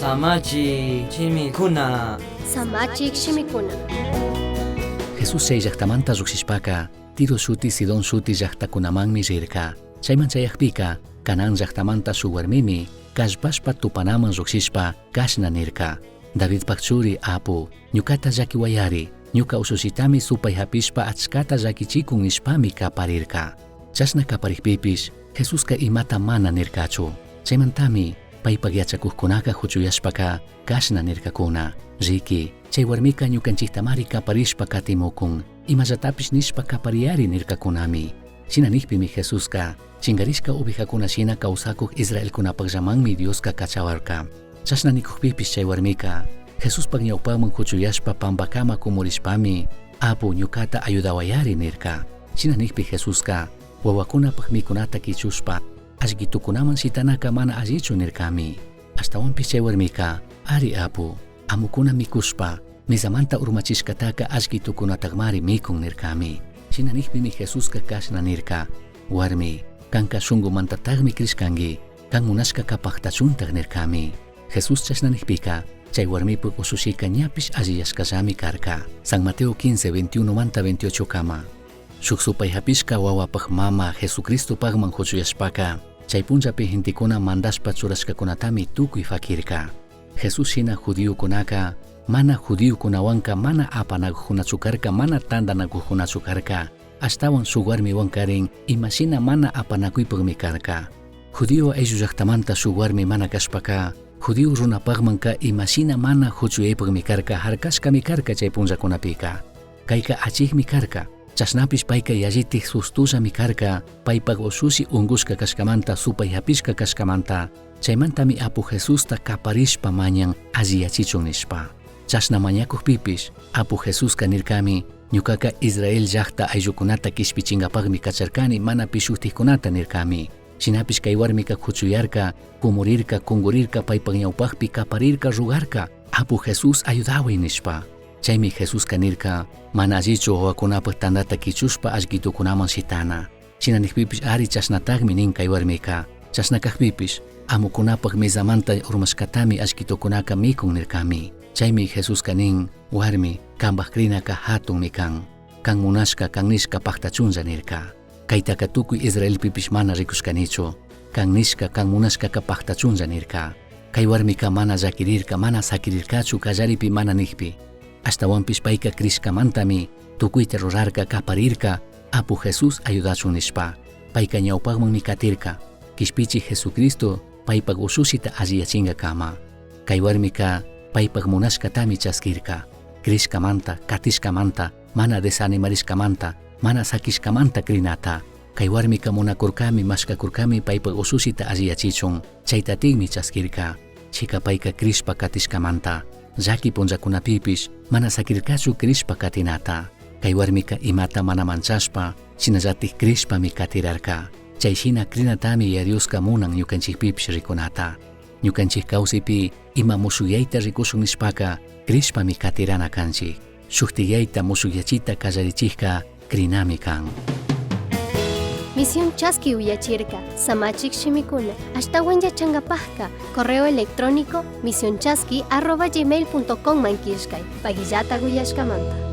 Samachik shimikuna. Samachik shimikuna. Jesús chay llaktamanta llukshishpaka, Tiro shuti Sidón shuti llaktakunamanmi rirka. Chayman chayakpika, Canaán llaktamanta shuk warmimi, kallpashpa tupanaman llukshishpa, kashna nirka: Davidpak churi apu, ñukata llakiwayari, ñuka ushushitami supay hapishpa achkata llakichikun nishpami kaparirka. Chashna kaparikpipish, Jesuska imata mana nirkachu. Chaymantami, paypak yachakukkunaka huchuyashpaka, kashna nirkakuna: Riki, chay warmika ñukanchiktamari kaparishpa katimukun, imallatapish nishpa kapariyari nirkakunami. Shina nikpimi Jesuska, chinkarishka ovejakuna shina kawsakuk israelkunapakllamanmi Dioska kachawarka. Chashna nikukpipish chay warmika, Jesuspak ñawpaman huchuyashpa pampakama kumurishpami, Apu, ñukata ayudawayari nirka. Shina nikpi Jesuska, wawakunapak mikunata kichushpa, allkitukunaman shitanaka mana allichu nirkami. Ashtawanpish chay warmika, ari apu, amukuna mikushpa, mezamanta urmachishkataka allkitukunatakmari mikun nirkami. Shina nikpimi Jesuska kashna nirka: Warmi, kanka shunkumantatakmi krishkanki, kan munashkaka paktachuntak nirkami. Jesús chashna nikpika, chay warmipak ushushika ñapish alliyashkallami karka. San Mateo 15, 21 manta 28 kama. Shuk supay hapishka wawapak mama Jesucristopakman huchuyashpaka, chay punllapi gentekuna mandashpa churashkakunatami tukuy fakirka. Jesús shina judiokunaka, mana judiokunawanka mana apanakujunachu karka, mana tantanakujunachu karka, ashtawan shuk warmiwan karin imashina mana apanakuypakmi karka. Judío ayllu llaktamanta shuk warmi mana kashpaka, judío runapakmanka imashina mana huchuyaypakmi karka, harkashkami karka chay punllakunapika. Kayka achikmi karka, chashnapish payka yallitik sustullami karka, paypak ushushi unkushka kashkamanta, supay hapishka kashkamanta, chaymantami Apu Jesusta kaparishpa mañan alliyachichun nishpa. Chashna mañakukpipish, Apu Jesuska nirkami, ñukaka Israel llakta ayllukunata kishpichinkapakmi kacharkani mana pishuktikkunata nirkami. Shinapish kay warmika huchuyarka, kumurirka, kungurirka, paypak ñawpakpi kaparirka, rugarka, Apu Jesús ayudaway nishpa. Chaymi Jesuska nirka, mana allichu wawakunapak tantata kichushpa allkitukunaman shitana. Shina nikpipish ari chashnatakmi nin kay warmika. Chashna kakpipish, amukunapak mezamanta urmashkatami allkitukunaka mikun nirkami. Chaymi Jesuska nin, warmi, kanpak krinaka hatunmi kan. Kan munashka, kan nishka paktachunlla nirka. Kaytaka tukuy Israelpipish mana rikushkanichu. Kan nishka, kan munashkaka paktachunlla nirka. Kay warmika mana llakirirka, mana sakirirkachu kallaripi mana nikpi. Ashtawanpish payka krishkamantami tukuyta rurarka, kaparirka, Apu Jesús ayudachun nishpa. Payka ñawpakmanmi katirka. Kishpichi Jesucristo paypak ushushita alliyachinkakama. Kay warmika paypak munashkatami chaskirka. Krishkamanta, katishkamanta, mana desanimarishkamanta, mana sakishkamanta krinata. Kay warmika munakurkami, mashkakurkami paypak ushushita alliyachichun, chaytatikmi chaskirka. Chika payka krishpa katishkamanta. Llaki punllakunapipish mana sakirkachu krishpa katinata. Kay warmika imata mana manchashpa, shinallatik krishpami katirarka. Chay shina krinatami Yaya Dioska munan ñukanchikpipish rikunata. Ñukanchik kawsaypi ima mushuyayta rikushun nishpaka krishpami katirana kanchik. Shuktiyayta mushukyachita kallarichikka krinami kan. Misión Chaski uyachirka, samachik shimikuna, ashtawan yachangapajka, correo electrónico misionchaski@gmail.com man killkay, pagillata uyashkamanta.